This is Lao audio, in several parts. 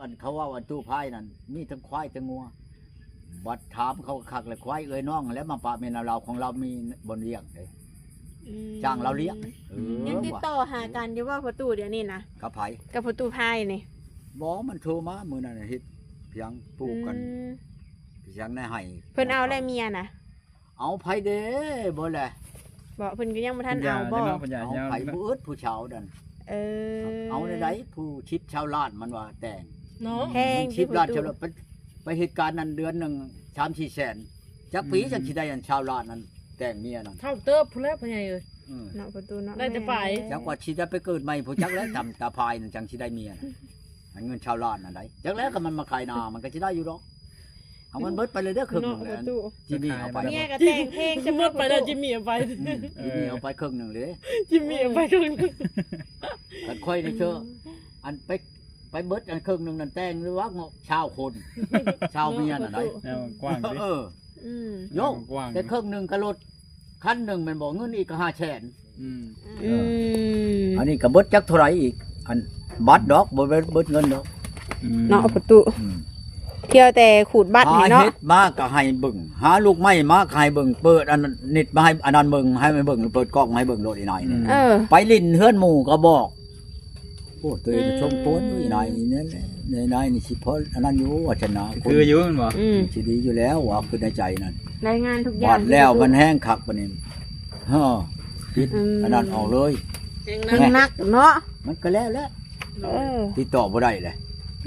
ອັນເຂົາເວົ້າອັນຕູ້ພາຍນັ້ນ ມີທັງຄວາຍທັງງົວ. ບັດຖາມເຂົາຄັກແລ້ວ ຄວາຍເອື້ອຍນ້ອງແລ້ວມາປະແມ່ນລາວ ຂອງລາວມີບ່ອນລ້ຽງເດ້. ອືມ ຈ້າງລາວລ້ຽງ. ເອີ ຍັງຕິດຕໍ່ຫາກັນຢູ່ບໍ່ພໍ່ຕູ້ດຽວນີ້ນະ? ກັບໃຜ? ກັບພໍ່ຕູ້ພາຍນີ້. ບໍ່ ມັນໂທມາມື້ນັ້ນເຮັດພຽງປູກກັນ ອືມ ພຽງໃນໄຮ່. ເພິ່ນເອົາແລ້ວເມຍນະ? ເອົາໃຜເດ້ ບໍ່ແລະ? ບໍ່ ເພິ່ນກໍຍັງບໍ່ທັນເອົາບໍ່? ເອົາໃຜ ຜູ້ອຶດຜູ້ສາວນັ້ນ. ເອີ ເອົາແນວໃດ ຜູ້ສິບຊາວລ້ານມັນວ່າແຕ່ງເນາະ ແພງ ສິບລ້ານຊາວລ້ານ ໄປ ໄປເຮັດການນັ້ນເດືອນໜຶ່ງສາມສີ່ແສນ ຈັກປີ ອືມ ຈັ່ງຊິໄດ້ອັນຊາວລ້ານນັ້ນແຕ່ງເມຍນັ້ນ. ເທົ່າເຕີບພຸ້ນແຫຼະພໍ່ໃຫຍ່ເອີຍ. ອືມ ເນາະພໍ່ຕູ້ເນາະ ໄດ້ແຕ່ໄປ ຈັກວ່າຊິໄດ້ໄປເກີດໃໝ່ພຸ້ນຈັກແຫຼະ ຕາມຕາພາຍນັ້ນຈັ່ງຊິໄດ້ເມຍນັ້ນ ອັນເງິນຊາວລ້ານນັ້ນໄດ໋ ຈັກແລ້ວ ຄັນມັນມາຂາຍນາ ມັນກໍຊິໄດ້ຢູ່ດອກ. ເອົາມັນເບິດໄປເລີຍເດີ ເຄິ່ງໜຶ່ງແຫຼະ ເນາະ ຕູ້ ຈິມມີເອົາໄປ ເມຍກໍແຕ່ງເພງ ຊິໝົດໄປແລ້ວ ຈິມມີເອົາໄປ ອືມ ຈິມມີເອົາໄປເຄິ່ງໜຶ່ງເລີຍ ຈິມມີເອົາໄປເຄິ່ງໜຶ່ງ. ຄັນຂ້ອຍນີ້ເຊີ ອືມ ອັນໄປ ໄປເບິດອັນເຄິ່ງໜຶ່ງນັ້ນ ແຕ່ງຫຼືວ່າຊາວຄົນ ຊາວເມຍນັ້ນໄດ໋ ແນວກວ້າງຕິ ເອີ ອືມ ໂຍກ ແຕ່ເຄິ່ງໜຶ່ງກໍລົດຄັນໜຶ່ງແມ່ນບໍ່ ເງິນອີກກໍຫ້າແສນ. ອືມ ອືມ ອັນນີ້ກໍເບິດຈັກເທົ່າໃດອີກ ອັນບັດດອກ ບໍ່ເບິດ ເບິດເງິນດອກ ອືມ ເນາະປະຕູ ອືມ ທ່ຽວແຕ່ຂູດບັດນີ້ເນາະ ຫາເຮັດມາກໍໃຫ້ເບິ່ງ ຫາລູກໄມ້ມາກໍໃຫ້ເບິ່ງ ເປີດອັນເນັດມາໃຫ້ອັນນັ້ນເບິ່ງ ໃຫ້ມັນເບິ່ງ ເປີດກ້ອງມາໃຫ້ເບິ່ງໂລດ ອີນາຍນີ້ ອືມ ເອີ ໄປຫຼິ້ນເຮືອນໝູ່ກໍບອກ ໂອ້ ຕົວເອງກໍຊົມໂປນຢູ່ ອືມ ອີນາຍນີ້ແຫຼະ ນາຍນີ້ຊິພໍອັນນັ້ນຢູ່ ວ່າຊັ້ນນະ ຄືຢູ່ແມ່ນບໍ່ ອືມ ຊິດີຢູ່ແລ້ວວ່າ ຄືໃນໃຈນັ້ນ ລາຍງານທຸກຢ່າງ ບັດແລ້ວມັນແຮງຄັກປານນີ້ ເຮີ ປິດ ອືມ ອັນນັ້ນອອກເລີຍ ແຮງໜັກເນາະ ມັນກໍແລ້ວແຫຼະ ເອີ ຕິດຕໍ່ບໍ່ໄດ້ແຫຼະ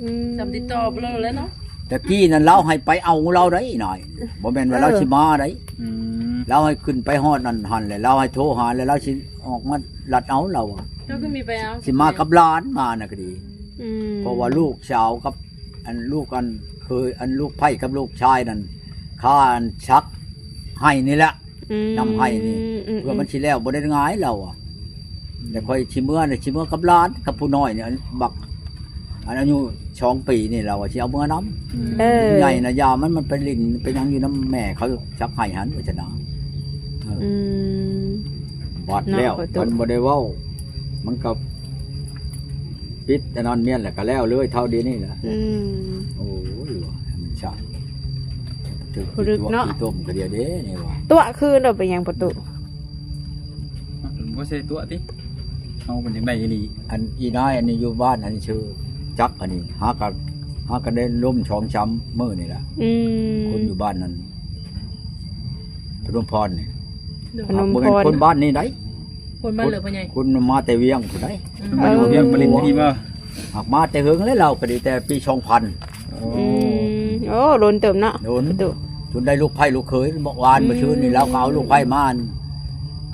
ອືມ ຈຳຕິດຕໍ່ບໍ່ໄດ້ແລ້ວເນາະ ແຕ່ກີ້ນັ້ນລາວໃຫ້ໄປເອົາລາວໄດ້ນາຍ ບໍ່ແມ່ນວ່າລາວ ເອີ ຊິມາໄດ້ ອືມ ລາວໃຫ້ຂຶ້ນໄປຮອດນັ້ນຫັ້ນແຫຼະ ລາວໃຫ້ໂທຫາ ແລ້ວລາວຊິອອກມາລັດເອົາລາວ ເຈົ້າຄືມີໄປເອົາ ຊິມາກັບຫຼານມານະກໍດີ ອືມ ເພາະວ່າລູກສາວກັບ ອັນລູກ ອັນເຄີຍ ອັນລູກໃພ້ກັບລູກຊາຍນັ້ນ ຄາອັນສັກໄຫ້ນີ້ແຫຼະ ອືມ ນຳໄຫ້ນີ້ ອືມ ເພື່ອມັນຊິແລ້ວ ອືມ ບໍ່ໄດ້ງ່າຍລາວອະ ແລ້ວຂ້ອຍຊິເມືອ ຊິເມືອກັບຫຼານ ກັບຜູ້ນ້ອຍນີ້ ອັນບັກ ອັນອາຍຸສອງປີນີ້ ລາວວ່າຊິເອົາເມືອນຳ ອືມ ເອີ ໃຫຍ່ນະ ຢ່າມັນ ມັນໄປຫຼິ້ນໄປຫຍັງຢູ່ນຳແມ່ເຂົາ ສັກໄຫ້ຫັ້ນ ວ່າຊັ້ນນະ ເອີ ອືມ ບາດແລ້ວ ເນາະ ມັນບໍ່ໄດ້ເວົ້າ ມັນກໍປິດອັນນັ້ນແມ່ນແຫຼະ ກໍແລ້ວເລີຍ ເທົ່າດຽວນີ້ແຫຼະ ອືມ ໂອ້ຍ ວ່າມັນຊ່າງ ຖືກ ຜູ້ລຶກເນາະ ຂີ້ຕົວະ ຂີ້ຕົມກະເດຍເດ້ນີ້ວ່າ ຕົວະຄືນ ເປັນຫຍັງປະຕູ ບໍ່ໃຊ່ຕົວະຕິ ເຮົາມັນຈັ່ງໄດ້ອີ່ຫຼີ ອັນອີນາຍອັນນີ້ຢູ່ບ້ານ ອັນຊື່ຈັກ ອັນນີ້ຫາກໍ ຫາກໍໄດ້ລົມສອງສາມມື້ນີ້ລະ ອືມ ຄົນຢູ່ບ້ານນັ້ນ ພະນົມພອນນີ້ ພະນົມພອນ ບໍ່ແມ່ນຄົນບ້ານນີ້ໃດ ຄົນບ້ານເລີ ພໍ່ໃຫຍ່ ຄົນມາແຕ່ວຽງພຸ້ນໃດ ອືມ ມາຢູ່ວຽງ ມາຫຼິ້ນທີ່ນີ້ບໍ່ ຫາກມາແຕ່ເຫິງແລ້ວ ລາວກໍດີແຕ່ປີສອງພັນ ໂອ້ ອືມ ໂອ້ ດົນເຕີບເນາະ ດົນ ປະຕູ ຈົນໄດ້ລູກໃພ້ລູກເຂີຍ ເມື່ອວານ ອືມ ມື້ຊືນນີ້ ລາວກໍເອົາລູກໃພ້ມາ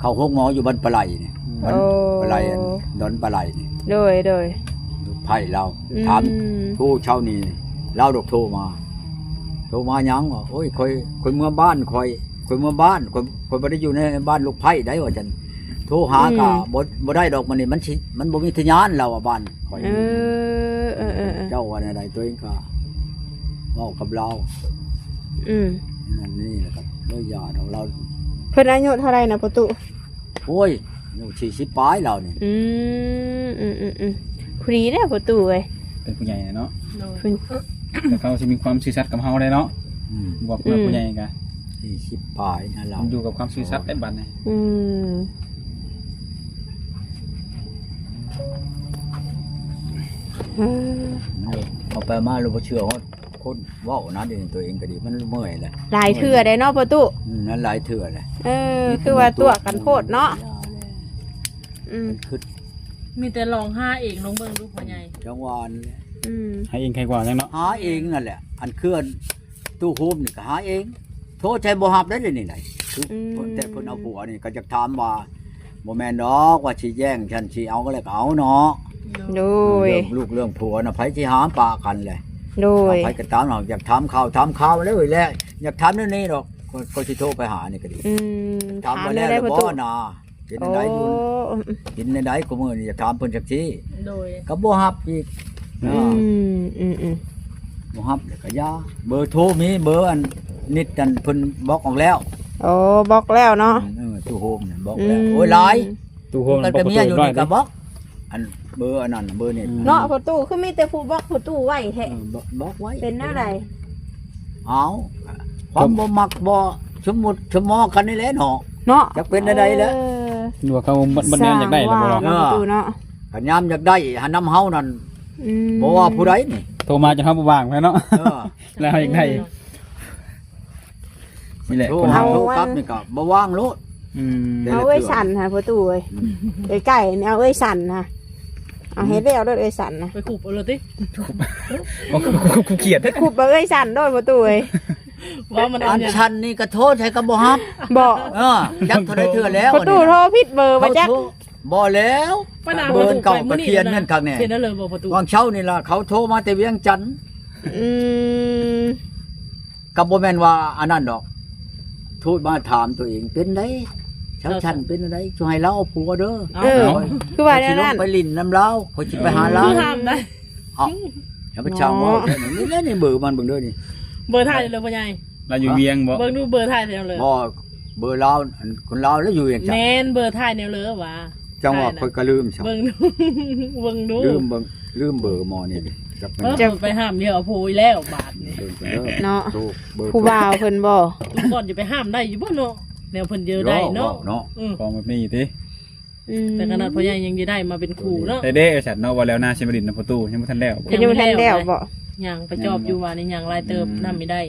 ເຂົ້າໂຮງໝໍຢູ່ບ້ານປາໄຫຼນີ້ ບ້ານ ໂອ້ ປາໄຫຼ ດອນປາໄຫຼນີ້ ໂດຍ ໂດຍ ລູກໃພ້ລາວ ອືມ ຖາມ ໂທເຊົ້ານີ້ ລາວດອກໂທມາ ໂທມາຫຍັງ ວ່າ ໂອ້ຍ ຂ້ອຍ ຂ້ອຍເມືອບ້ານ ຂ້ອຍ ຂ້ອຍເມືອບ້ານ ຂ້ອຍ ຂ້ອຍບໍ່ໄດ້ຢູ່ໃນບ້ານລູກໃພ້ໃດ ວ່າຊັ້ນ ໂທຫາ ອືມ ກໍບໍ່ ບໍ່ໄດ້ດອກ ມື້ນີ້ມັນຊິ ມັນບໍ່ມີທະຍານ ລາວວ່າບ້ານຂ້ອຍ ເອີ ເອີ ເອີ ເຈົ້າວ່າແນວໃດ ຕົວເອງກໍເວົ້າກັບລາວ ອືມ ນັ້ນນີ້ແຫຼະ ກໍເລີຍຢ່າດອກລາວ ເພິ່ນອາຍຸເທົ່າໃດນະປະຕູ? ໂອ້ຍ ອາຍຸສີ່ສິບປາຍແລ້ວນີ້ ອືມ ອືມ ອືມ ອືມ ພໍດີແລ້ວປະຕູເອີຍ ເປັນຜູ້ໃຫຍ່ແລ້ວເນາະ ໂດຍ ເພິ່ນ ແຕ່ເຂົາຊິມີຄວາມຊື່ສັດກັບເຮົາໄດ້ເນາະ ອືມ ບວກຜູ້ ອືມ ຜູ້ໃຫຍ່ກະ ສີ່ສິບປາຍນະລາວ ຢູ່ກັບຄວາມຊື່ສັດໄດ້ບັດນີ້ ອືມ ເອີ ເອົາໄປມາແລ້ວບໍ່ເຊື່ອຮອດ ຄົນເວົ້ານະ ດຽວນີ້ຕົວເອງກໍດີ ມັນເມື່ອຍແຫຼະ ຫຼາຍເທື່ອໄດ໋ເນາະປະຕູ ອືມ ນັ້ນຫຼາຍເທື່ອແຫຼະ ເອີ ຄືວ່າຕົວະກັນໂພດເນາະ ອືມ ມັນຄິດ ມີແຕ່ລອງຫາເອງ ລອງເບິ່ງດູພໍ່ໃຫຍ່ ຈັ່ງວ່ານັ້ນແຫຼະ ອືມ ຫາເອງໄຄກວ່າຫຍັງເນາະ ຫາເອງນັ້ນແຫຼະ ອັນເຄື່ອນຕູ້ໂຮມນີ້ກໍຫາເອງ ໂທໃສ່ບໍ່ຮັບໄດ້ ດຽວນີ້ໄດ໋ ອືມ ແຕ່ເພິ່ນເອົາຜົວນີ້ ກໍຢາກຖາມວ່າ ບໍ່ແມ່ນດອກວ່າຊິແຍ່ງ ຄັນຊິເອົາກໍແລ້ວກໍເອົາເນາະ ໂດຍ ເລື່ອງລູກເລື່ອງຜົວນະ ໃຜຊິຫາປະກັນແຫຼະ ໂດຍ ໃຜກໍຕາມ ຢາກຖາມຂ່າວ ຖາມຂ່າວແລ້ວແຫຼະ ຢາກຖາມແນວນີ້ດອກ ກໍ ກໍຊິໂທໄປຫານີ້ກໍດີ ອືມ ຖາມວ່າແລ້ວບໍ່ນາ ເປັນຈັ່ງໃດ ໂອ້ ເປັນຈັ່ງໃດ ກໍມື້ນີ້ຢາກຖາມເພິ່ນຈັກຊີ້ ໂດຍ ກໍບໍ່ຮັບອີກ ອືມ ອືມ ອືມ ບໍ່ຮັບແລ້ວກໍຢ່າ ເບີໂທມີ ເບີອັນນິດນັ້ນເພິ່ນບລັອກອອກແລ້ວ ໂອ້ ບລັອກແລ້ວເນາະ ອືມ ເອີ ຕູ້ໂຮມນີ້ບລັອກແລ້ວ ອືມ ໂອ້ຍ ຫຼາຍ ຕູ້ໂຮມ ມັນກໍມີຢູ່ນີ້ກໍບລັອກ ອັນ ເບີອັນນັ້ນ ເບີນີ້ ອືມ ເນາະ ພໍ່ຕູ້ ຄືມີແຕ່ຜູ້ບລັອກພໍ່ຕູ້ໄວ້ແທ້ ເອີ ບລັອກ ບລັອກໄວ້ ເປັນແນວໃດ? ເອົາ ຄວາມບໍ່ມັກບໍ່ສົມມຸດສົມມໍກັນນີ້ແຫຼະເນາະ ເນາະ ຈັກເປັນແນວໃດແຫຼະ ເອີ ຫຼືວ່າເຂົາບໍ່ ບໍ່ແນວຢາກໄດ້ລະບໍ່ເນາະ ເອີ ພໍ່ຕູ້ເນາະ ຄັນຍາມຢາກໄດ້ຫັ້ນນຳເຮົານັ້ນ ອືມ ບໍ່ວ່າຜູ້ໃດນີ້ ໂທມາຈົນເຮົາບໍ່ວ່າງແລ້ວເນາະ ເອີ ແລ້ວເຮົາຢາກໄດ້ ນີ້ແຫຼະ ໂທ ຄົນເຮົາ ໂທກັບນີ້ກໍບໍ່ວ່າງໂລດ ອືມ ແຕ່ລະເທື່ອ ເອົາເອື້ອຍສັນຫາພໍ່ຕູ້ເອີຍ ອືມ ໃກ້ໆນີ້ເອົາເອື້ອຍສັນຫາ ເອົາໃຫ້ແລ້ວໂລດເອື້ອຍສັນນະ ໄປຂຸບເອົາໂລດຕິ ບໍ່ ກູ ກູ ກູ ກູຂຽດ ໄປຂຸບເອົາເອື້ອຍສັນໂລດພໍ່ຕູ້ເອີຍ ວ່າມັນ ອັນສັນນີ້ກໍໂທໃສ່ກໍບໍ່ຮັບ ບໍ່ ເອີ ຈັກເທົ່າໃດເທື່ອແລ້ວ ພໍ່ຕູ້ໂທຜິດເບີບໍ່ຈັກ ບໍ່ແລ້ວ ປະນາ ເບີເກົ່າກໍຂຽນນັ້ນຄັກແນ່ ຂຽນນັ້ນເລີຍບໍ່ພໍ່ຕູ້ ຫວ່າງເຊົ້ານີ້ລະ ເຂົາໂທມາແຕ່ວຽງຈັນ ອືມ ກໍບໍ່ແມ່ນວ່າອັນນັ້ນດອກ ໂທມາຖາມຕົວເອງ ເປັນໃດ ຊາວ ເອີ ຊັ້ນເປັນໃດ ຊິໃຫ້ລາວເອົາຜົວເດີ ເອີ ຄືວ່າແນວນັ້ນ ຂ້ອຍຊິລົງໄປຫຼິ້ນນຳລາວ ຂ້ອຍຊິໄປຫາລາວ ຄືຫ້າມໄດ້ ເອົ້າ ຢ່າໄປຊ່າງເວົ້າ ເນາະ ນີ້ແຫຼະ ນີ້ເບີມັນ ເບິ່ງເດີນີ້ ເບີຖ່າຍເລີຍພໍ່ໃຫຍ່ ລາວຢູ່ວຽງບໍ່? ເບິ່ງດູເບີຖ່າຍແຖວເລີຍ ບໍ່ ເບີລາວ ອັນຄົນລາວລະຢູ່ວຽງຈັນ ແມ່ນ ເບີຖ່າຍແນວເລີວ່າ ຈັ່ງວ່າຂ້ອຍກໍລືມຊະ ເບິ່ງດູ ເບິ່ງດູ ລືມເບິ່ງ ລືມເບີໝໍນີ້ ຈັກແມ່ນ ເອີ ໄປຫ້າມດຽວໂພຍແລ້ວບາດນີ້ ເບິ່ງເດີ ເນາະ ໂທເບີ ຜູ້ບ່າວເພິ່ນບໍ່ ທຸກຄົນຈະໄປຫ້າມໄດ້ຢູ່ບໍ່ເນາະ ແນວເພິ່ນເຈີໄດ້ເນາະ ເນາະ ອືມ ຂອງແບບນີ້ຕິ ອືມ ແຕ່ຂະໜາດພໍ່ໃຫຍ່ຍັງຈະໄດ້ມາເປັນຄູ່ເນາະ ໄດ້ເດ້ ວ່າຊັ້ນເນາະ ວ່າແລ້ວນາຊິມາຫຼິ້ນນຳພໍ່ຕູ້ ຍັງບໍ່ທັນແລ້ວ ຍັງບໍ່ທັນແລ້ວ ຍັງບໍ່ແລ້ວ ບໍ່ ຍ່າງໄປຈອບຢູ່ວ່ານີ້ ຍ່າງຫຼາຍເຕີບ ອືມ ນຳບໍ່ໄດ້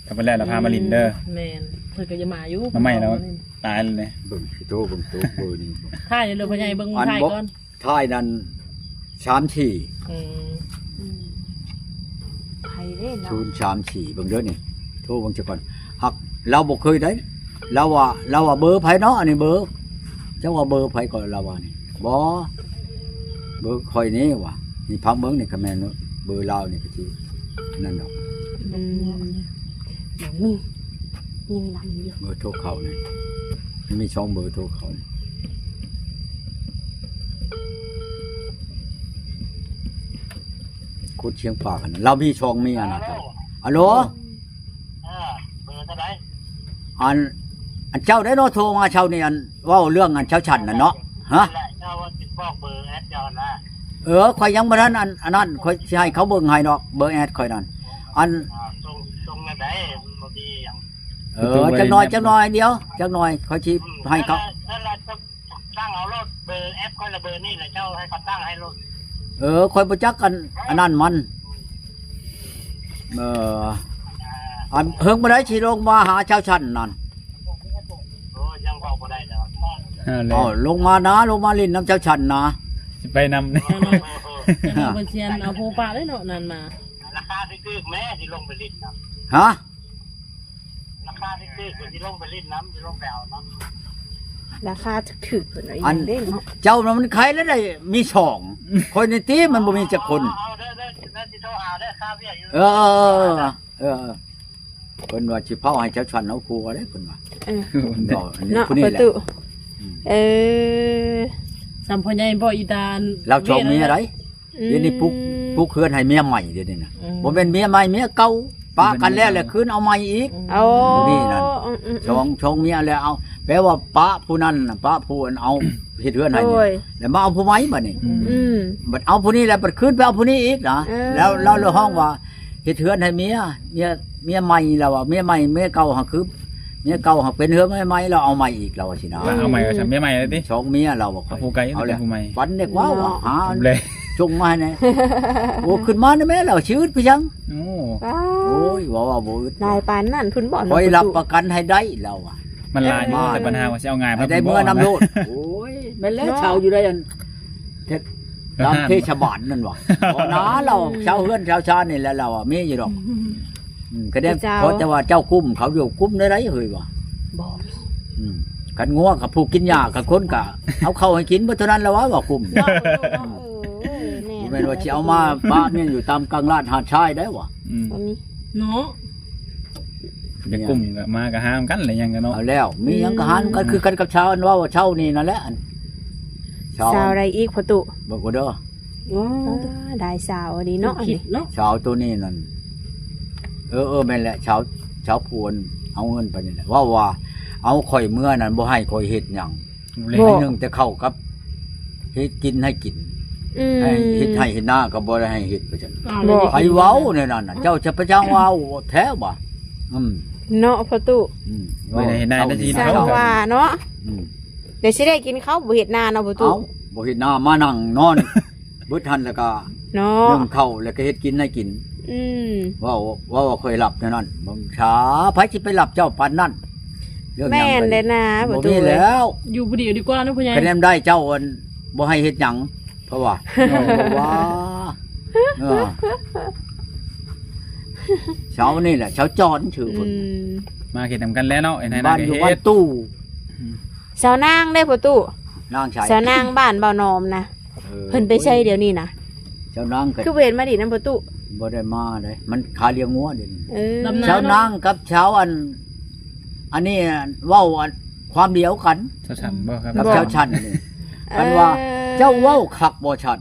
ຖ້າເພິ່ນແລ້ວລະພາມາຫຼິ້ນເດີ ອືມ ແມ່ນ ເພິ່ນກໍຈະມາຢູ່ ມາໃໝ່ແລ້ວ ຕາຍແລ້ວ ເບິ່ງໂຕ ເບິ່ງໂຕ ເບີນີ້ ຖ່າຍເລີຍພໍ່ໃຫຍ່ ເບິ່ງ ອັນ ຖ່າຍກ່ອນ ຖ່າຍນັ້ນ ສາມສີ່ ອືມ ອືມ ໃຜເດ້ເນາະ ສູນສາມສີ່ ເບິ່ງເດີນີ້ ໂທເບິ່ງຊະກ່ອນ ຫາກລາວບໍ່ເຄີຍໄດ້ ລາວວ່າ ລາວວ່າເບີໃຜເນາະ ອັນນີ້ເບີ ເຈົ້າວ່າເບີໃຜກໍລາວວ່ານີ້ ບໍ່ ເບີຂ້ອຍນີ້ວ່າ ນີ້ຟັງເບິ່ງນີ້ ຄັນແມ່ນເບີລາວນີ້ກໍຊິນັ້ນດອກ ອືມ ມີ ມີນຳຢູ່ ເບີໂທເຂົານີ້ ມີສອງເບີໂທເຂົານີ້ ຄົນຊຽງປາກຫັ້ນນະ ລາວມີສອງເມຍນະ ອາໂຫຼ ເອີ ເບີເທົ່າໃດ? ອັນ ອັນເຈົ້າໄດ້ເນາະ ໂທມາເຊົ້ານີ້ ອັນ ເວົ້າເລື່ອງອັນເຈົ້າຊັ້ນນັ້ນເນາະ ຮະ? ແຫຼະ ເຈົ້າວ່າຊິບອກເບີແອັດເຈົ້ານະ ເອີ ຂ້ອຍຍັງບໍ່ທັນອັນ ອັນນັ້ນ ຂ້ອຍຊິໃຫ້ເຂົາເບິ່ງໃຫ້ດອກ ເບີແອັດຂ້ອຍນັ້ນ ອັນ ອ່າ ສົ່ງ ສົ່ງແນວໃດ ມັນບໍ່ມີຫຍັງ ເອີ ຈັກໜ້ອຍ ຈັກໜ້ອຍດຽວ ຈັກໜ້ອຍ ຂ້ອຍຊິໃຫ້ເຂົາ ນັ້ນແຫຼະ ສັ່ງເອົາໂລດ ເບີແອັດຂ້ອຍລະເບີນີ້ແຫຼະ ເຈົ້າໃຫ້ເຂົາຕັ້ງໃຫ້ໂລດ ເອີ ຂ້ອຍບໍ່ຈັກອັນ ອັນນັ້ນມັນ ເອີ ອັນເຫິງບໍ່ໄດ້ຊິລົງມາຫາເຈົ້າຊັ້ນນັ້ນ ໂອ້ ຍັງເວົ້າບໍ່ໄດ້ດອກ ເອົາ ລົງມານະ ລົງມາຫຼິ້ນນຳເຈົ້າຊັ້ນນະ ຊິໄປນຳ ເອີ ເອີ ເອີ ເພິ່ນຊິເອົາຜູ້ປະເດ້ເນາະ ນັ້ນມາ ລາຄາຖືກໆແມ້ ຊິລົງໄປຫຼິ້ນນຳ ຮະ? ລາຄາຖືກໆ ເພິ່ນຊິລົງໄປຫຼິ້ນນຳ ຊິລົງໄປເອົານຳ ລາຄາຖືກໆ ເພິ່ນວ່າ ອັນ ເດ້ເນາະ ເຈົ້ານະມັນຂາຍແລ້ວໄດ້ມີສອງ ຂ້ອຍນີ້ຕິ ມັນບໍ່ມີຈັກຄົນ ເອົາເດີ ເດີ ຊິໂທຫາເດີ ຄາວຽກຢູ່ ເອີ ເອີ ເອີ ເອີ ເພິ່ນວ່າຊິເຜົາໃຫ້ເຈົ້າຊວນເອົາຜົວເດ້ ເພິ່ນວ່າ ເອີ ເນາະ ເນາະ ຜູ້ນີ້ແຫຼະ ປະຕູ ອືມ ເອີ ສ່ຳພໍ່ໃຫຍ່ບໍ່ ອີຕາ ລາວສອງເມຍໃດ ອືມ ດຽວນີ້ປຸກ ປຸກເຮືອນໃຫ້ເມຍໃໝ່ດຽວນີ້ນະ ອືມ ບໍ່ແມ່ນເມຍໃໝ່ເມຍເກົ່າ ປະກັນແລ້ວແຫຼະ ຄືນເອົາໃໝ່ອີກ ໂອ້ ນີ້ນັ້ນ ອືມໆໆ ສອງ ສອງເມຍແລ້ວ ເອົາ ແປວ່າປະຜູ້ນັ້ນນະ ປະຜູ້ອັນເອົາເຮັດເຮືອນໃຫ້ນີ້ ໂດຍ ແລ້ວມາເອົາຜູ້ໃໝ່ບັດນີ້ ອືມ ອືມ ບັດເອົາຜູ້ນີ້ແລ້ວ ບັດຄືນໄປເອົາຜູ້ນີ້ອີກນະ ເອີ ແລ້ວ ແລ້ວລະຮ້ອງວ່າເຮັດເຮືອນໃຫ້ເມຍ ເມຍ ເມຍໃໝ່ ລາວວ່າເມຍໃໝ່ ເມຍເກົ່າຫາຄື ເມຍເກົ່າຫາເປັນເຮືອນໃໝ່ ລາວເອົາໃໝ່ອີກ ລາວວ່າຊີ້ນະ ອືມ ເອົາໃໝ່ວ່າຊັ້ນ ເມຍໃໝ່ແລ້ວຕິ ສອງເມຍ ລາວວ່າ ເອົາຜູ້ໄກ ເອົາແລ້ວ ເປັນຜູ້ໃໝ່ ຝັນເດັກວ່າ ເນາະ ຫາ ແລ້ວ ສົ່ງມາໃຫ້ແດ່ ໂອ້ ຂຶ້ນມານະແມ່ ລາວຊິອຶດໄປຫຍັງ ໂອ້ ໂອ້ຍ ເວົ້າວ່າບໍ່ອຶດ ຫຼາຍປານນັ້ນພຸ້ນບໍ່ ຂ້ອຍຮັບປະກັນໃຫ້ໄດ້ ລາວວ່າ ມັນຫຼາຍຢູ່ ແຕ່ບັນຫາວ່າຊິເອົາງ່າຍ ໃຫ້ໄດ້ເມືອນຳໂລດ ໂອ້ຍ ແມ່ນແລ້ວ ເນາະ ເຊົ່າຢູ່ໃດອັນ ເທດ ຕາມເທດສະບານນັ້ນວ່າ ບໍ່ນາລາວ ເຊົ່າເຮືອນເຊົ່າຊານນີ້ແຫຼະລາວວ່າ ມີຢູ່ດອກ ອືມ ກະແດ່ ເຈົ້າ ຂໍແຕ່ວ່າເຈົ້າກຸ້ມເຂົາຢູ່ ກຸ້ມໄດ້ໃດເຮີ້ຍວ່າ ບໍ່ ອືມ ຄັນງົວກັບຜູ້ກິນຫຍ້າ ຄັນຄົນກະເອົາເຂົ້າໃຫ້ກິນເບິດເທົ່ານັ້ນລະວ່າ ວ່າກຸ້ມ ເອີ ແມ່ນ ບໍ່ແມ່ນວ່າຊິເອົາມາປະແມ່ນຢູ່ຕາມກາງລາດຫາດຊາຍໄດ້ວ່າ ອືມ ບໍ່ມີ ເນາະ ຢາກກຸ້ມກໍມາກໍຫານຳກັນແຫຼະ ຫຍັງກໍເນາະ ເອົາແລ້ວ ມີຫຍັງກໍຫານກັນ ອືມ ຄືກັນກັບຊາວອັນເວົ້າເຊົ້ານີ້ນັ້ນແຫຼະ ອັນ ຊາວ ຊາວໃດອີກພໍ່ຕູ້ ເບິ່ງກ່ອນເດີ ໂອ້ ຫຼາຍຊາວອີ່ຫຼີເນາະ ຄິດເນາະ ຊາວໂຕນີ້ນັ້ນ ເອີ ເອີ ແມ່ນແຫຼະ ຊາວ ຊາວຜູ້ອັນເອົາເງິນໄປນີ້ແຫຼະ ເວົ້າວ່າ ເອົາຂ້ອຍເມືອນັ້ນ ບໍ່ໃຫ້ຂ້ອຍເຮັດຫຍັງ ບໍ່ ໃຫ້ໜຶ່ງແຕ່ເຂົ້າກັບເຮັດກິນໃຫ້ກິນ ອືມ ໃຫ້ເຮັດໄຮ່ເຮັດນາກໍບໍ່ໄດ້ໃຫ້ເຮັດ ວ່າຊັ້ນ. ອ້າວ ບໍ່ ໃຜເວົ້າແນວນັ້ນນະ? ເຈົ້າຈະໄປຈ້າງເວົ້າແທ້ຫວາ? ອືມ ເນາະພໍ່ຕູ້. ອືມ ບໍ່ໄດ້ເຮັດນາ ເຈົ້ານີ້ ໄດ້ທີ່ດິນ ຊ່າງ ເຂົາ ວ່າເນາະ. ອືມ ແລ້ວຊິໄດ້ກິນເຂົ້າ ບໍ່ເຮັດນາເນາະພໍ່ຕູ້. ເອົ້າ ບໍ່ເຮັດນາ ມານັ່ງນອນເບິດຫັ້ນ ແລ້ວກໍ ເນາະ ໜຶ້ງເຂົ້າ ແລ້ວກໍເຮັດກິນໃຫ້ກິນ. ອືມ ເວົ້າ ເວົ້າວ່າຂ້ອຍລັບແນວນັ້ນ ບໍ່ຊາ ໃຜຊິໄປລັບເຈົ້າປານນັ້ນ? ເລື່ອງຫຍັງ ແມ່ນແຫຼະນາ ບໍ່ມີແລ້ວ. ຢູ່ຜູ້ດຽວດີກວ່າເນາະພໍ່ໃຫຍ່. ຄະແນນໄດ້ເຈົ້າ ອັນ ບໍ່ໃຫ້ເຮັດຫຍັງ ເພາະວ່າ ເອີ ວ່າ ເອີ ຊາວນີ້ແຫຼະ ຊາວຈອນຊື່ເພິ່ນ. ອືມ ມາເຮັດນຳກັນແຫຼະເນາະ ເຮັດໃຫ້ ບ້ານຢູ່ ນາກໍເຮັດ ບ້ານຕູ້. ອືມ ຊາວນາງເດ້ພໍ່ຕູ້. ນາງໃສ? ຊາວນາງບ້ານບ່າວໜອມນະ. ເອີ ເພິ່ນໄປໃສດຽວນີ້ນະ? ຊາວນາງກໍ ຄືບໍ່ເຫັນມາດິນນຳພໍ່ຕູ້? ບໍ່ໄດ້ມາເດ້ ມັນຄາລ້ຽງງົວດຽວນີ້. ເອີ ຊາວນາງກັບຊາວອັນ ອັນນີ້ເວົ້າອັນຄວາມດຽວກັນ. ຊາວສັນບໍ່ຄັບ? ກັບຊາວສັນນີ້. ເອີ ຄັນວ່າເຈົ້າເວົ້າຄັກບໍ່ສັນ?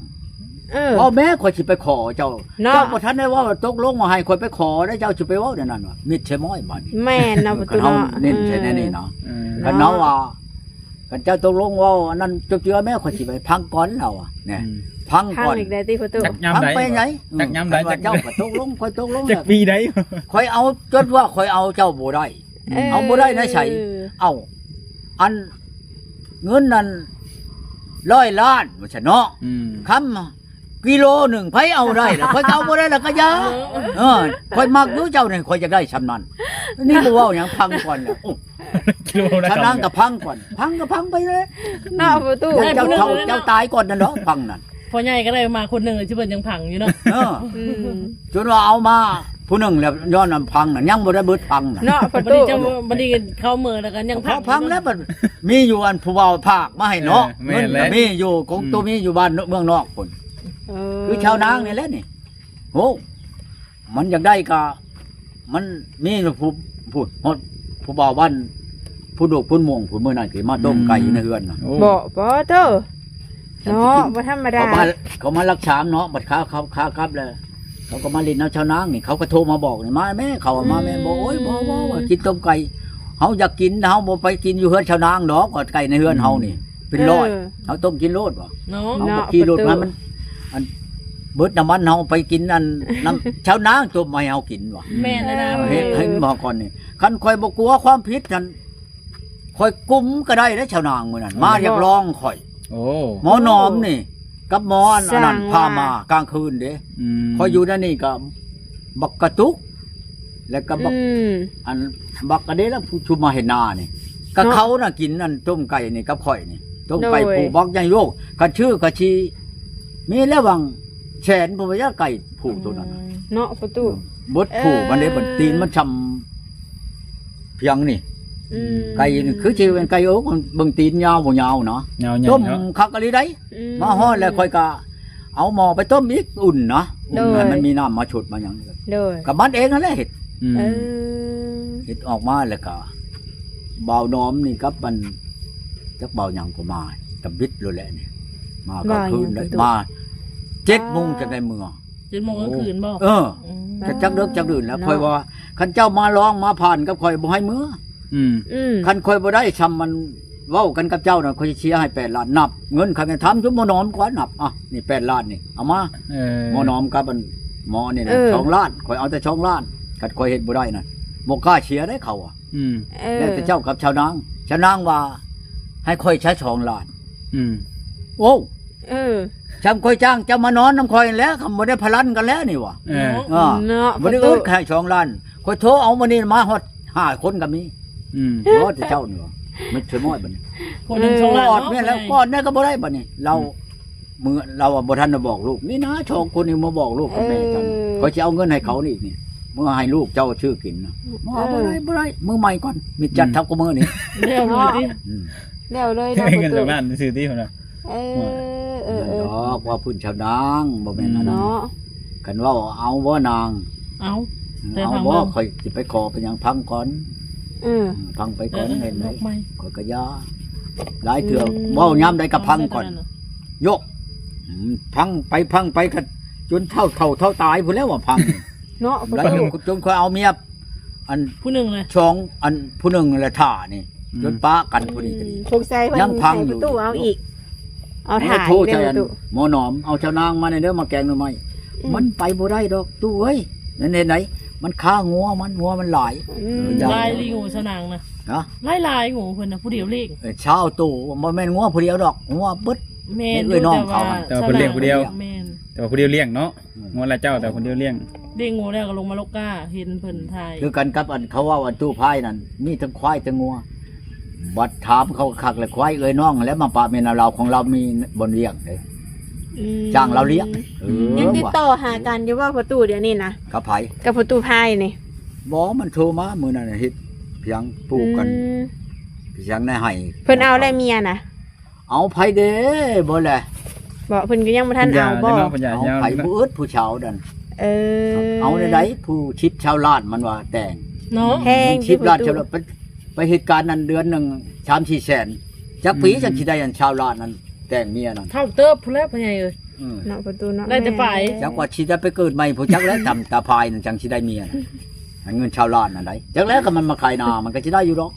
ເອີ ເວົ້າແມ້ ຂ້ອຍຊິໄປຂໍເຈົ້າເນາະ. ເຈົ້າບໍ່ທັນໄດ້ເວົ້າ ຕົກລົງວ່າໃຫ້ຂ້ອຍໄປຂໍ ແລ້ວເຈົ້າຊິໄປເວົ້າແນວນັ້ນຫວາ? ມິດໃສ່ມ້ອຍບາດນີ້. ແມ່ນນະ ເອີ ປະຕູເນາະ. ເນັ້ນໃສ່ແນວນີ້ເນາະ. ເອີ ຄັນເຮົາວ່າ ຄັນເຈົ້າຕົກລົງເວົ້າອັນນັ້ນຈົບເຈືອແມ່ ຂ້ອຍຊິໄປຟັງກ່ອນລາວວ່າແນ່. ອືມ ຟັງກ່ອນ ຟັງອີກໄດ້ຕິພໍ່ຕູ້? ຈັກຍາມໃດ ຟັງໄປໄຫນ? ຈັກຍາມໃດ ເຈົ້າກໍຕົກລົງ ຂ້ອຍຕົກລົງ ຈັກປີໃດ? ຂ້ອຍເອົາ ຈົນວ່າຂ້ອຍເອົາເຈົ້າບໍ່ໄດ້. ເອີ ເອົາບໍ່ໄດ້ນະໄສ? ເອົາ ອັນ ເງິນນັ້ນຮ້ອຍລ້ານວ່າຊັ້ນເນາະ. ອືມ ຄຳກິໂລໜຶ່ງ ໃຜເອົາໄດ້ລະ? ຂ້ອຍກໍເອົາບໍ່ໄດ້ລະກໍຢ່າ. ເອີ ຂ້ອຍມັກຢູ່ເຈົ້ານີ້ ຂ້ອຍຢາກໄດ້ຊ່ຳນັ້ນ. ນີ້ບໍ່ເວົ້າຫຍັງ ຟັງກ່ອນແຫຼະ. ໂອ້ ກິໂລນະ ຊາວນາງກໍຟັງກ່ອນ ຟັງກໍຟັງໄປເລີຍເນາະ ປະຕູ. ເຈົ້າເຖົ້າເຈົ້າຕາຍກ່ອນນັ້ນດອກ ຟັງນັ້ນ. ພໍ່ໃຫຍ່ກໍໄດ້ມາຄົນໜຶ່ງ ທີ່ເພິ່ນຍັງຟັງຢູ່ເນາະ. ເອີ ອືມ ຈົນວ່າເອົາມາຜູ້ໜຶ່ງແລ້ວ ຍ້ອນອັນຟັງນັ້ນ ຍັງບໍ່ໄດ້ເບິດຟັງນັ້ນເນາະ ປະຕູ. ບັດນີ້ເຈົ້າ ບັດນີ້ເຂົາເມີແລ້ວກໍຍັງຟັງ ເຂົາຟັງແລ້ວ ບັດມີຢູ່ອັນຜູ້ບ່າວຝາກມາໃຫ້ເນາະ. ເອີ ແມ່ນແຫຼະ ເງິນກໍມີຢູ່ຂອງ ອືມ ໂຕມີຢູ່ບ້ານເມືອງນອກພຸ້ນ. ເອີ ຄືຊາວນາງນີ້ແຫຼະນີ້. ໂອ້ ມັນຢາກໄດ້ກະ ມັນມີຜູ້ ຜູ້ ຮອດຜູ້ບ່າວບ້ານ ຜູ້ດົກຜູ້ມ່ວງ ຜູ້ມື້ນັ້ນທີ່ມາຕົ້ມໄກ່ຢູ່ໃນເຮືອນນະ. ໂອ້ ບໍ່ ບໍ່ເທີເນາະ ບໍ່ທຳມະດາ. ເຂົາມາ ເຂົາມາລັກຊາມເນາະ ບັດຂາ ຂາ ຂາກັບແລ້ວ ເຂົາກໍມາຫຼິ້ນນຳຊາວນາງນີ້ ເຂົາກໍໂທມາບອກນີ້ ມາແມ້ ເຂົາມາແມ້. ອືມ ບໍ່ ໂອ້ຍ ບໍ່ ບໍ່ ບໍ່ກິນຕົ້ມໄກ່ ເຮົາຢາກກິນ ເຮົາບໍ່ໄປກິນຢູ່ເຮືອນຊາວນາງດອກ ວ່າໄກ່ໃນເຮືອນເຮົານີ້ ອືມ ເປັນຮ້ອຍ. ເອີ ເຮົາຕົ້ມກິນໂລດວ່າ ເນາະ ເຮົາບໍ່ຂີ່ລົດມາ ມັນ ອັນ ເບິດນ້ຳມັນ ເຮົາໄປກິນອັນ ນ້ຳ ຊາວນາງຕົ້ມມາໃຫ້ເຮົາກິນວ່າ. ແມ່ນແລ້ວນະ ເອີ ເຫັນ ເຫັນບໍ່ກ່ອນນີ້ ຄັນຂ້ອຍບໍ່ກົວຄວາມຜິດຫັ້ນ ຂ້ອຍກຸມກໍໄດ້ເດ້ ຊາວນາງມື້ນັ້ນ ໂອ້ ມາຢາກລອງຂ້ອຍ. ໂອ້ ໝໍໜອມນີ້ ກັບໝໍອັນ ອັນນັ້ນ ຊ່າງວ່າ ພາມາກາງຄືນເດ້. ອືມ ຂ້ອຍຢູ່ໃນນີ້ກໍບັກກະຕຸກ ແລ້ວກໍບັກ ອືມ ອັນບັກກະເດລະ ຜູ້ຊຸມມາເຮັດນານີ້ ກໍເນາະ ເຂົານະກິນອັນຕົ້ມໄກ່ນີ້ກັບຂ້ອຍນີ້ ຕົ້ມໄກ່ ໂດຍ ຜູ້ບັກໃຫຍ່ໂລກ ຄັນຊື່ກໍຊິມີແລ້ວຫວ່າງແສນ ບໍ່ວ່າຈະໄກ່ຜູ້ໂຕນັ້ນນະ ອືມ ເນາະປະຕູ. ເບິດຜູ້ມັນເດ້ ເອີ ເບິ່ງຕີນມັນຊ່ຳພຽງນີ້. ອືມ ໄກ່ນີ້ຄືຊິເປັນໄກ່ ໂອ້ ເບິ່ງຕີນຍາວບໍ່ຍາວນະ ຍາວໃຫຍ່ເນາະ ຕົ້ມຄັກອີ່ຫຼີໃດ. ອືມ ມາຮອດແລ້ວຂ້ອຍກໍເອົາໝໍໄປຕົ້ມອີກ ອຸ່ນນະ ໂດຍ ອຸ່ນໃຫ້ມັນມີນ້ຳມາຊົດມາຫຍັງ. ໂດຍ ກັບມັນເອງຫັ້ນແຫຼະເຮັດ. ອືມ ເອີ ເຮັດອອກມາແລ້ວກໍບ່າວໜອມນີ້ກັບມັນ ຈັກບ່າວຫຍັງກໍມາ ຕະບິດໂລດແຫຼະນີ້ ມາກາງຄືນ ບ່າວຫຍັງ ມາເຈັດໂມງຈັ່ງໄດ້ເມືອ. ເຈັດໂມງກາງຄືນບໍ່? ເອີ ອືມ ຈັກເດິກຈັກດື່ນແລ້ວ ເນາະ ຂ້ອຍວ່າ ຄັນເຈົ້າມາລອງມາຜ່ານກັບຂ້ອຍ ບໍ່ໃຫ້ເມືອ. ອືມ ອືມ ຄັນຂ້ອຍບໍ່ໄດ້ຊ່ຳມັນເວົ້າກັນກັບເຈົ້ານະ ຂ້ອຍຊິເສຍໃຫ້ແປດລ້ານ. ນັບເງິນ ຄັນຖາມຊຸມໝໍໜອມກ່ອນ ນັບ ອ່ະ ນີ້ແປດລ້ານນີ້ ເອົາມາ. ເອີ ໝໍໜອມກັບອັນໝໍນີ້ນະ ເອີ ສອງລ້ານ ຂ້ອຍເອົາແຕ່ສອງລ້ານ. ຄັນຂ້ອຍເຮັດບໍ່ໄດ້ນະ ບໍ່ກ້າເສຍເດ້ເຂົາອະ. ອືມ ເອີ ແລ້ວແຕ່ເຈົ້າກັບຊາວນາງ ຊາວນາງວ່າໃຫ້ຂ້ອຍໃຊ້ສອງລ້ານ. ອືມ ໂອ້ ເອີ ຊ່ຳຂ້ອຍຈ້າງເຈົ້າມານອນນຳຂ້ອຍແລ້ວ ຄຳບໍ່ໄດ້ພະລັນກັນແລ້ວນີ້ຫວາ. ເອີ ເນາະ ບໍ່ໄດ້ອຶດໃຫ້ສອງລ້ານ ຂ້ອຍໂທເອົາມື້ນີ້ມາຮອດຫ້າຄົນກໍມີ. ອືມ ຮອດແຕ່ເຈົ້ານີ້ຫວາ ມັນສະມອຍບັດນີ້ ຄົນໜຶ່ງສອງລ້ານ ກອດແມ່ນແລ້ວ ກອດແນ່ກໍບໍ່ໄດ້ບັດນີ້. ລາວ ອືມ ມື້ລາວວ່າບໍ່ທັນໄດ້ບອກລູກ ນີ້ນະ ສອງຄົນນີ້ມາບອກລູກກັບແມ່ເຈົ້າ. ເອີ ຂ້ອຍຊິເອົາເງິນໃຫ້ເຂົານີ້ ນີ້ ເມືອໃຫ້ລູກເຈົ້າຊື້ກິນນະ. ບໍ່ ເອີ ບໍ່ໄດ້ ບໍ່ໄດ້ ມື້ໃໝ່ກ່ອນ ມີຈັດ ອືມ ເທົ່າກັບມື້ນີ້ ແລ້ວເລີຍຕິ. ອືມ ແລ້ວເລີຍເນາະ ໃຫ້ເງິນສອງລ້ານ ປະຕູ ຊື້ຕິພຸ້ນນະ. ເອີ ເອີ ເອີ ດອກ ວ່າພື້ນຊາວນາງ ບໍ່ແມ່ນອັນນັ້ນ ເນາະ ຄັນເວົ້າເອົາບໍ່ນາງ ເອົາ ແຕ່ ເອົາ ຟັງ ບໍ່ ເບິ່ງ ຂ້ອຍຊິໄປຂໍໄປຫຍັງ ຟັງກ່ອນ. ເອີ ອືມ ຟັງໄປກ່ອນ ເອີ ເຫັນໄດ້ ຂ້ອຍກໍຢ່າ ຫຼາຍເທື່ອ ອືມ ເວົ້າຍາມໃດກໍຟັງກ່ອນ ຟັງເທື່ອນັ້ນນະ ຍົກ ອືມ ຟັງໄປຟັງໄປກໍຈົນເຖົ້າ ເຖົ້າ ເຖົ້າຕາຍພຸ້ນແລ້ວວ່າຟັງ ເນາະ ແລ້ວ ປະຕູ ຈົນຂ້ອຍເອົາເມຍ ອັນ ຜູ້ໜຶ່ງແຫຼະ ສອງ ອັນ ຜູ້ໜຶ່ງແຫຼະຖ້ານີ້ ອືມ ຈົນປະກັນຜູ້ນີ້ກໍດີ ອືມ ສົງໄສເພິ່ນ ຍັງຟັງຢູ່ ໃຫ້ປະຕູເອົາອີກ ເອົາຖ່າຍ ໂທໃສ່ອັນ ແມ່ນບໍ່ຕູ້ ໝໍໜອມ ເອົາຊາວນາງມາແດ່ເດີ ມາແກງໜໍ່ໄມ້. ອືມ ມັນໄປບໍ່ໄດ້ດອກຕູ້ເອີຍ. ນັ້ນເຮັດໃດ ມັນຄາງົວມັນ ງົວມັນຫຼາຍ. ອືມ ເອີ ຢ່າ ລາຍລີງຫູຊາວນາງນະ. ຮະ? ຫຼາຍໆ ຫູເພິ່ນນະ ຜູ້ດຽວລ້ຽງ. ເອີ ຊາວໂຕ ບໍ່ແມ່ນງົວຜູ້ດຽວດອກ ງົວເບິດ. ແມ່ນ ເອື້ອຍນ້ອງເຂົາ ແຕ່ວ່າເພິ່ນລ້ຽງຜູ້ດຽວ. ແມ່ນ ແຕ່ວ່າຜູ້ດຽວລ້ຽງເນາະ. ອືມ ງົວລະເຈົ້າ ແຕ່ຜູ້ດຽວລ້ຽງ ລ້ຽງງົວແລ້ວກໍລົງມາລົກກ້າ ເຫັນເພິ່ນຖ່າຍ. ຄືກັນກັບອັນເຂົາເວົ້າ ອັນຕູ້ພາຍນັ້ນ ມີທັງຄວາຍທັງງົວ. ບັດຖາມເຂົາຄັກແລ້ວ ຄວາຍເອື້ອຍນ້ອງ ແລ້ວມາປະແມ່ນລາວ ຂອງລາວມີບ່ອນລ້ຽງເດ້. ອືມ ຈ້າງລາວລ້ຽງ. ເອີ ຍັງຕິດຕໍ່ຫາກັນຢູ່ບໍ່ພໍ່ຕູ້ດຽວນີ້ນະ? ກັບໃຜ? ກັບພໍ່ຕູ້ພາຍນີ້. ບໍ່ ມັນໂທມາມື້ນັ້ນ ເຮັດພຽງປູກກັນ. ອືມ ພຽງໃນໄຮ່ ເພິ່ນເອົາແລ້ວເມຍນະ? ເອົາໃຜເດ້ ບໍ່ແລະ. ບໍ່ ເພິ່ນກໍຍັງບໍ່ທັນເອົາບໍ່? ເອົາໃຜ ຜູ້ອຶດຜູ້ສາວນັ້ນ. ເອີ ເອົາແນວໃດ ຜູ້ສິບຊາວລ້ານ ມັນວ່າແຕ່ງເນາະ. ແພງ ສິບລ້ານ ຊາວລ້ານ ໄປ ໄປເຮັດການນັ້ນເດືອນໜຶ່ງສາມສີ່ແສນ ຈັກປີ ອືມ ຈັ່ງຊິໄດ້ອັນຊາວລ້ານນັ້ນແຕ່ງເມຍນັ້ນ. ເຖົ້າເຕີບພຸ້ນແຫຼະພໍ່ໃຫຍ່ເອີຍ. ອືມ ເນາະ ພໍ່ຕູ້ເນາະ. ໄດ້ແຕ່ປາຍ ຈັກວ່າຊິໄດ້ໄປເກີດໃໝ່ພຸ້ນຈັກແລ້ວ ຕຳຕາພາຍນັ້ນຈັ່ງຊິໄດ້ເມຍນັ້ນ. ອັນເງິນຊາວລ້ານນັ້ນໃດ ຈັກແລ້ວ ຄັນມັນມາຂາຍນາ ມັນກໍຊິໄດ້ຢູ່ດອກ.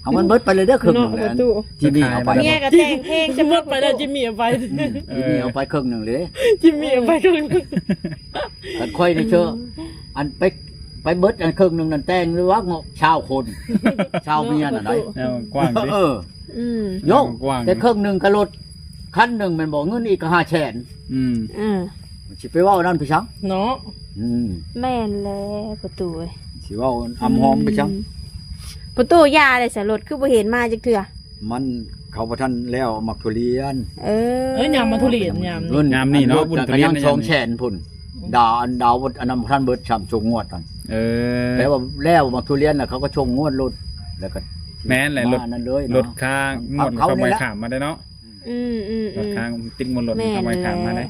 ເອົາມັນເບິດໄປເລີຍເດີ ເຄິ່ງໜຶ່ງແຫຼະ ເນາະ ພໍ່ຕູ້. ຈິມມີເອົາໄປ ເມຍກໍແຕ່ງເພງ ຊິເບິດໄປແລ້ວ ຈິມມີເອົາໄປ. ອືມ ຈິມມີເອົາໄປເຄິ່ງໜຶ່ງເລີຍ. ຈິມມີເອົາໄປເຄິ່ງໜຶ່ງ. ຄັນຂ້ອຍນີ້ເຊີ ອືມ ອັນໄປ ໄປເບິດອັນເຄິ່ງໜຶ່ງນັ້ນ ແຕ່ງຫຼືວ່າເງາະຊາວຄົນ ຊາວເມຍນັ້ນໃດ. ເນາະ ພໍ່ຕູ້ ແນວກວ້າງຕິ. ເອີ ອືມ ໂຍກ ແຕ່ເຄິ່ງໜຶ່ງກໍລົດຄັນໜຶ່ງແມ່ນບໍ່? ເງິນອີກກໍຫ້າແສນ. ອືມ ເອີ ຊິໄປເວົ້ານັ້ນໄປສັງເນາະ. ອືມ ແມ່ນແຫຼະພໍ່ຕູ້ເອີຍ. ຊິເວົ້າອຳຫອມໄປສັງ. ອືມ ພໍ່ຕູ້ ຢ່າໄດ້ສະ ລົດຄືບໍ່ເຫັນມາຈັກເທື່ອ? ມັນ ເຂົາບໍ່ທັນແລ້ວໝາກທຸລຽນ. ເອີ ເອີ ຍາມໝາກທຸລຽນ ຍາມນີ້ ຍາມນີ້ເນາະ ບຸນທຸລຽນ ສອງແສນພຸ້ນ. ດາ ອັນດາວ ອັນນັ້ນບໍ່ທັນເບິດຊ້ຳ ສົ່ງງວດນັ້ນ. ເອີ ແລ້ວ ແລ້ວໝາກທຸລຽນນະ ເຂົາກໍສົ່ງງວດລົດ ແລ້ວກໍ ແມ່ນແຫຼະ ລົດ ລົດຄ່າງວດເຂົາບໍ່ໃຫ້ຂ້າມມາໄດ້ເນາະ. ອືມໆໆ ລົດຄ້າງ ຕິດງວດລົດ ແມ່ນ ເຂົາບໍ່ໃຫ້ຂ້າມມາໄດ້.